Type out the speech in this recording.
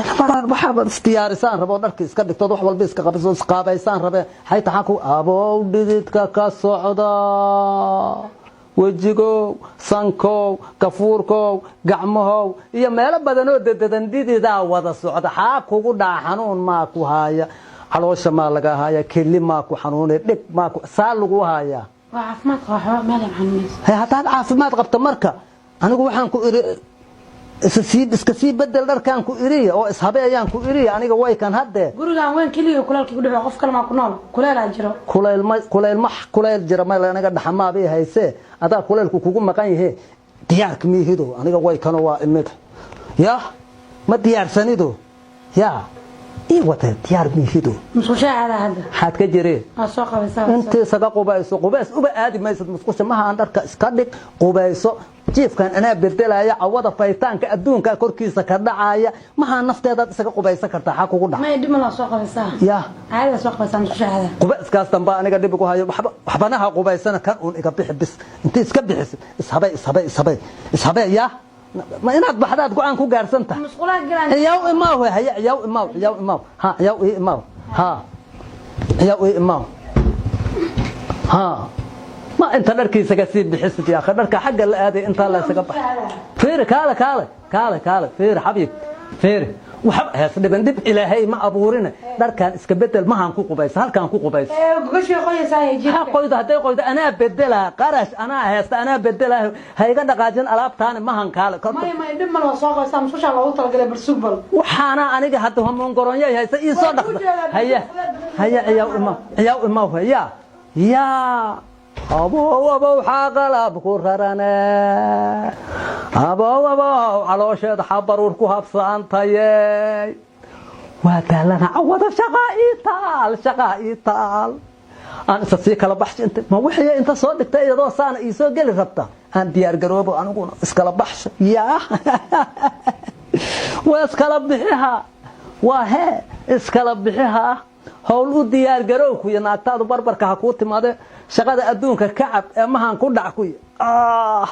Waxaaba isdiyaarisaan rabo, dharka iska dhigtood, wax walba iska qabiso, isqaabaysaan rabe. Xay taxaa ku abow dhididka ka socda wejigow, sankow, gafuurkow, gacmahow iyo meelo badanoo dededan dhididaa wada socda. Xaa kugu dhaca? Xanuun maa ku haaya? Caloosha maa laga haaya? Keli maa ku xanuunay? Dhig maa ku saa lagu hayaa? Waa caafimaad qaba, waxba meel aan xanuunaysa. He, haddaad caafimaad qabto marka anigu waxaan ku iri iska sii bedel dharkaan ku iriya oo ishabeeyaan ku iriya. Aniga way kan haddee. Gurigaan weyn keliya kuleelka ku dhico, qof kale maa ku nool? Kuleelaa jiro. Kulayl ma kulayl ma kulayl jira ma aniga dhaxamaabii haysee, adaa kulaylku kugu maqan yahe. Diyaarka miihido? Aniga way kano waa imid ya ma diyaarsanido ya ii wate, diyaar miihido. Musqushaa aadaa hadda. Maxaad ka jiree? Waa soo qabaysaa. Intii isaga qubayso, qubays uba aadi maysad musqusha maha. Aan dharka iska dhig, qubayso, jiifkan anaa bedelaya cawada, faytaanka adduunka korkiisa ka dhacaya maha, nafteedaad isaga qubaysan kartaa. Xaa kugu dhaca? May dhima, laa soo qabaysaa. Ya. Caadadaa soo qabaysaa, musqusha aadaa. Qubayskaas damba aniga dhib igu hayo waxba, waxbanaha qubaysana kan uun iga bixi bis. Intii iska bixisid ishabay, ishabay, ishabay, ishabay. Ya ma inaad baxdaad go-aan ku gaarsan tahay? Musqulaha galaan. Ciyaw imaaw, haya, ciyaw imaaw, ciyaw imaaw, ha, ciyaw ii imaaw, ha, ciyaw ii imaaw, ha. Ma inta dharkiisa ka sii bixisid yaa akhi, dharka xagga la aaday intaa la isaga bax. Fiiri, kaale, kaale, kaale, kaale, fiiri xabiib, fiiri, waxba hees dhiban, dhib Ilaahay ma abuurine. Dharkan iska bedel, mahaan ku qubaysa, halkaan ku qubaysa. Gogashii qoyaysaa. Ha. Jirka. Qoydo hadday qoydo anaa bedelaa, qarash anaa heesta, anaa bedelaa. Ha iga dhaqaajin alaabtaani mahan, kaale. May, may, dhib mal, waa soo qabaysaa, musqushaa loogu talagalay, bal sug bal. Waxaana aniga hadda hamoongoronyo haysa ii soo Waa ku dhaqda. jeedaa. Haya, haya, ciyaw imaw, ciyaw imaw, haya. Ya abow, abow, xaa qalab ku rarane? Abow, abow, caloosheeda xaa baruur ku habsaantaye? Waa daalana cawada, shaqaa ii taal, shaqaa ii taal. Aan isa sii kala baxsho inta ma wixii inta soo dhigta iyadoo saana ii soo geli rabta. Aan diyaar garoobo aniguna iskala baxsho. Yaa waa iskala bixiha, waa hee iskala bixiha. Howl u diyaar garow kuya, naagtaadu barbarka ha kuu timaade, shaqada adduunka kacab ee mahan ku dhac kuya. Ah.